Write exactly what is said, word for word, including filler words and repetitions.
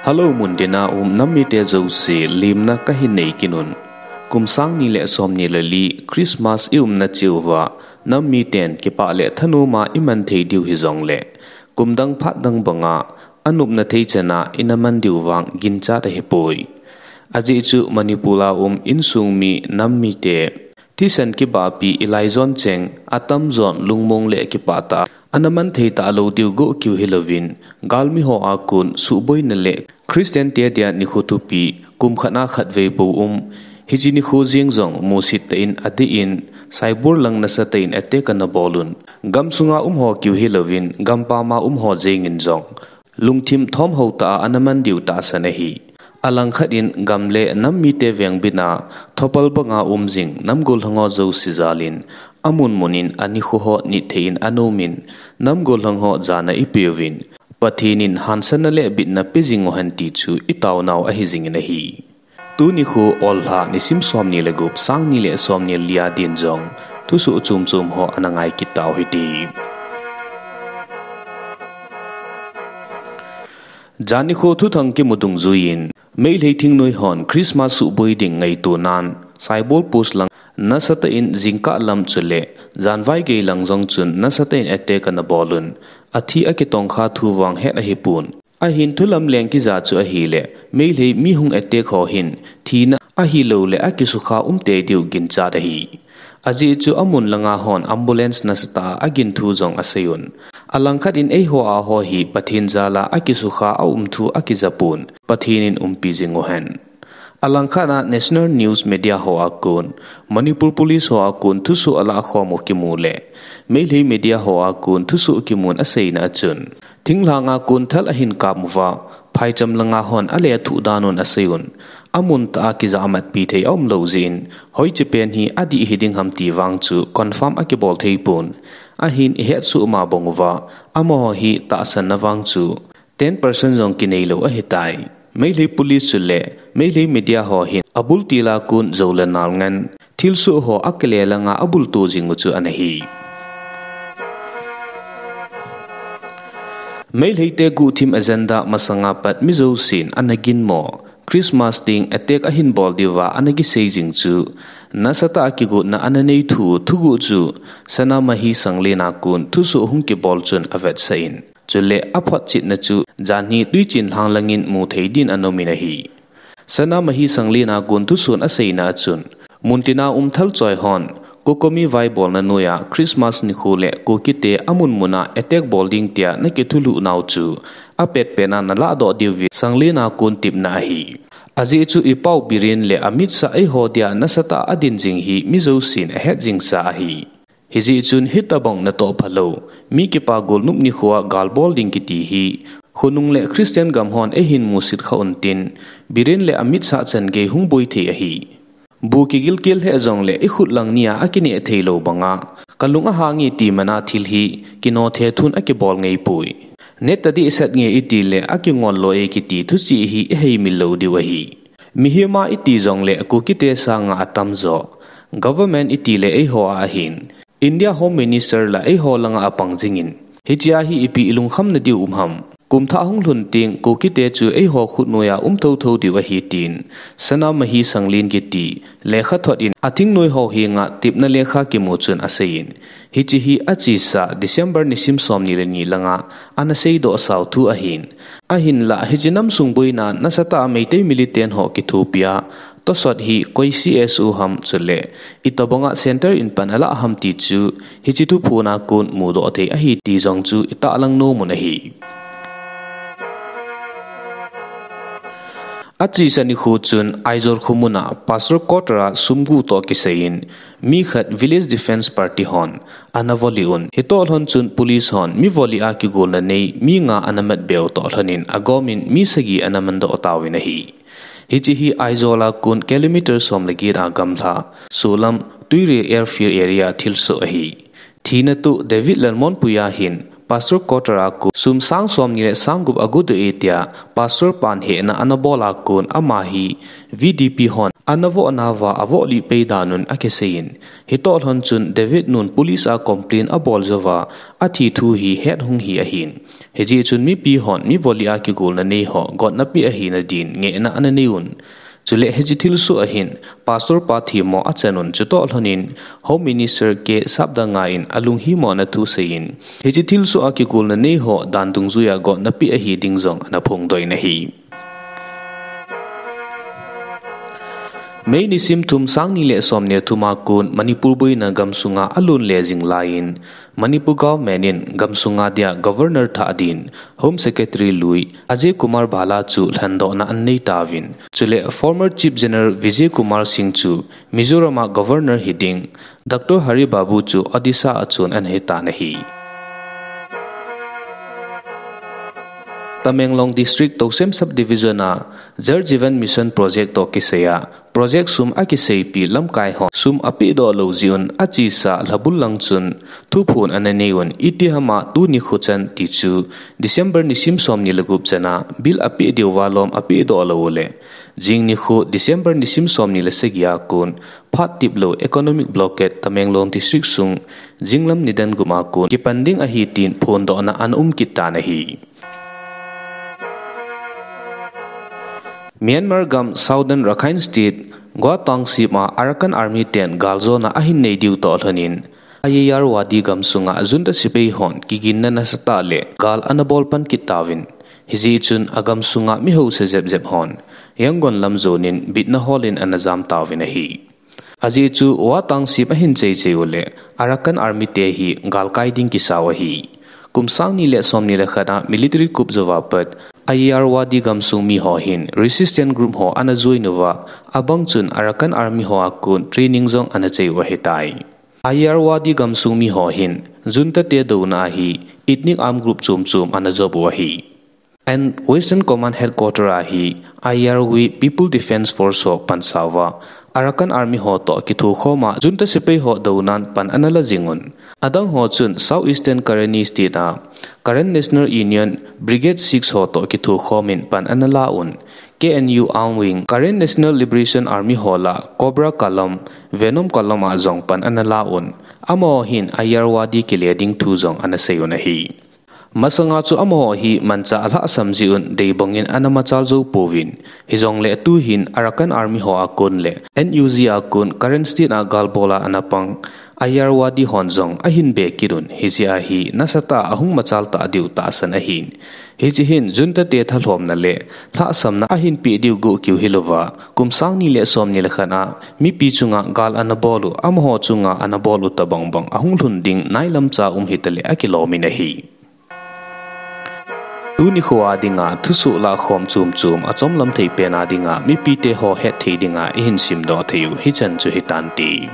Hello, muntina um nam mite jouse, limna kahin nei kit un. Kum sang ni le som ni le li Christmas i umna cheh uva, nam miten kipah le thanom a i man thei diu hijongle, kum dang phat dang banga, anopna thei chan a i na man diu vang ginchat ahipoi. Ajeh chu Manipur a um insung mi nam mite, thisan kibahpi i laijon cheng, atamjon lungmong le kipah tah a, ana man thei talou diu goh kiu hilouvin, galmi ho a kon suhboina le Christian te dia nikho thupi, kum khat a khatvei bou um. Hiche nikho jeng jong musit tah in adih in, Saibor lang nasatah in attack ana bol un. Gamsunga um ho kiu hilouvin, gampam a um ho jeng in jong lungthim thomhou tah a ana man diu tahsan ahi. Alangkhat in gam le nam mite vengbit a, thopal banga um jing nam gollhang ho jouse jal in, amun mun in anikho ho nit thei in ana um in, nam gollhang ho jana i peuvin, Pathen in hansanna le bitna pe jing u hen ti chu i taonau ahi jing in ahi. Tuni nikho Ollha nisim som ni le gup, sang ni le som ni le li a din jong thusoh chom chom ho ana ngai kit tau hite. Jan nikho thuthang kimu dungjuiyin, Meitei thingnoi hon Christmas suhboi ding ngaito nan, Saibor Post lang nasatah in jingkah lam chule, janvai gei lang jong chun nasatah in attack ana bol un, athi akitongkha thu vang het ahipon. Ahin thu lamleng kija chu ahile, Meitei mi hung attack ho hin, thina ahilouleh akisukha um tei diu ginchat ahi. Ajeh chu amun langa hon ambulance nasatah a agin thu jong asei un. Alangkhat in eiho a ho hi Pathen jal a akisukha a um thu akija pon, Pathen in umpi jing u hen. Alangkhat a national news media ho a kon, Manipur Police ho a kon thusoh alah khom u kimu le, Meitei media ho a kon thusoh kimun aseina a chun, thinglhang a kon thal ahin kap uva, phaicham langa hon alethuh dan un asei un. Amun tah a kija matpi thei aum lou jeh in, hoiche pen hi adih hiding ham ti vang chu confirm akibol thei pon. Ahin i hetsoh ma bang uva, amaho hi tahsanna vang chu ten percent jong kinei lou ahitai. Meitei Police chule Meitei media ho hin abul til a kon jou le nal ngen, thilsoh ho akile langa abulto jing u chu ana hi. Meitei te guhthim agenda masanga pat mi jousen ana ginmo, Christmas ding attack ahin bol diuva ana kisei jing chu, nasatah a kigotna ana nei thu, thuguh chu, Sanamahi Sanglen a kon thusoh hung kibol chun avetsah in. Chule aphotchetna chu, janhi Tuichin Lhang langin mu thei din ana um in ahi. Sanamahi Sanglen a kon thusoh aseina a chun, muntina um thalchoi hon, COCOMI vaibolna noiya Christmas nikho le Kukite amun muna attack bol ding tia nakithulhuh nau chu, apetpet a nalahdoh diuvin Sanglen a kon tepna ahi. Ajeh chu i pau Biren le Amit Shah eiho dia nasatah a adin jing hi mi jousen ahet jingsa ahi. Hijeh chun hitobang natoh phalou, mi kipa golnop nikho a gal bol ding kiti hi, khonung le Christian gam hon eihin musit kha untin, Biren le Amit Shah chan gei hung boi thei ahi. Bu kigilkel lheh jongle i khut lang nia akineh thei lou banga, kalung ahang e ti mana thil hi, kino thethun akibol ngei poi. Neta dehset nge iti le akingol lou e kiti thuchih hi i heimil lou diu ahi. Mihem a iti jongle Kukite sanga atamjo, government iti le eiho a ahin, India Home Minister la eiho langa apang jingin, hichea hi ipi i lungkham nadiu um ham. Kumthah hung lhun teng Kukite chu eiho khut noiya um thotho diu ahi tin, Sanamahi Sanglen kiti, lekha thot in athingnoi ho henga tepna lekha kimu chun aseiyin, hiche hi achesa December nisim som ni le ni langa ana seidoh sao thu ahin. Ahinlah hiche namsung boina nasatah a Meitei militant ho kithopia, tosot hi koi C S O ham chule, itobanga center in pan alah ham ti chu, hiche thuphon a kon mudoh thei ahi ti jong chu i tahlang nom un ahi. Achesa nikho chun Aizawl khomun a Pastor quarter a sumgu toh kisaiyin, mi khat Village Defence Party hon ana volih un. Hitoh lhon chun police hon mi volih a kigolna nei mi nga ana matbeu toh lhonin agomin mi sagi ana mandoh tauvin ahi. Hiche hi Aizawl a kon kilometer som le get a gamla, Solam, Tuirel Airfield area thilsoh ahi. Thina toh David Lalmonpuia hin Pastor quarter a kon sum sang somni le sang gup agudoh e tia Pastor pan hehna ana bol a kon ama hi V D P hon ana vohna uva avoh lih pei dan un akisei in, hitoh lhon chun David nun police a complain abol jou va athi thu hi het hung hi ahin. Hijeh chun mipi hon mi volih a kigolna nei ho gotna pe ahina din ngehna ana nei un. Chule hiche thilsoh a hin Pastor pa themmo achan un, chutoh lhon in Home Minister K Sapdanga in alunghimona thu asei in, hiche thilsoh a kigolna nei ho dan dungjuia gotna pe ahi ding jong ana phongdoh in ahi. May nisim thum, sang ni le somni le thum a kon Manipur boina gamsunga alon le jing lai in, Manipur government in gamsunga dia Governor thah din Home Secretary lui Ajay Kumar Bhalla chu lhendohna ana nei tauvin, chule former Chief General Vijay Kumar Singh chu Mizoram a Governor hiding, Doctor Hari Babu chu Odisha a chun ana hitan ahi. Tamenglong District Tousem Subdivision a Jal Jeevan Mission Project toh kisai a, project sum akiseipi lamkai ho sum apehdoh lou jeh un achesa lhabul lang chun thuphon ana nei un, itiham a tuni nikho chan ti chu December nisim somni le gup chan a bill apeh diu va lom apehdoh lou uleh, jing nikho December nisim somni le sagi a kon phat tep lou economic blockade Tamenglong District sung jinglam nidan gup a kon kipan ding ahi tin phondohna ana um kit tan ahi. Myanmar gam Southern Rakhine State, Gwa Township a Arakan Army ten galjona ahin nei diu toh lhon in, Ayeyarwady gamsunga junta sepai hon kiginna nasatah le gal ana bol pan kit tauvin, hijeh chun agam sunga mi hausa jep jep hon Yangon lam jon in bitna hol in ana jam tauvin ahi. Ajeh chu Gwa Township ahin chei chei uleh Arakan Army te hi galkai ding kisau ahi. Kum sang ni le somni le khat a military coup jou va pat Ayeyarwady gamsung mi ho hin resistance group ho ana join uva, abang chun Arakan Army ho a kon training jong ana chei u ahitai. Ayeyarwady gamsung mi ho hin junta te douna a hi ethnic armed group chom chom ana jop u ahi. And Western Command Headquarter a hi I R W People Defence Force ho pansa uva, Arakan Army ho toh kithokhom a junta sepai ho dounan pan ana la jing un. Adang ho chun South Eastern Karenni State a Karen National Union Brigade six ho toh kithokhom in pan ana la un. K N U Armed Wing, Karen National Liberation Army ho lah Cobra Column, Venom Column a jong pan ana la un. Amaho hin Ayeyarwady kile ding thu jong ana sei un ahi. Masanga chu amaho hi manchah alhahsam jeh un deibang in ana machal jou pouvin. Hijongle tuhin Arakan Army ho a kon le N U G a kon Karen State a gal bol a ana pang Ayeyarwady hon jong ahin be kit un, hijeh a hi nasatah a ahung machal tah diu tahsan ahin. Hiche hin junta te thalhomna le lhahsamna ahin peh diu guh kiu hilouva, kum sang ni le somni le khat a mipi chunga gal ana bol u, amaho chunga ana bol u tobang bang ahung lhun ding nailam cha um hitaleh akilom in ahi. Tuni kho a dinga thusoh lahkhom chom chom achomlam thei pen a dinga mipite ho hetthei dinga ihin simdoh thei u hichan chu hitante.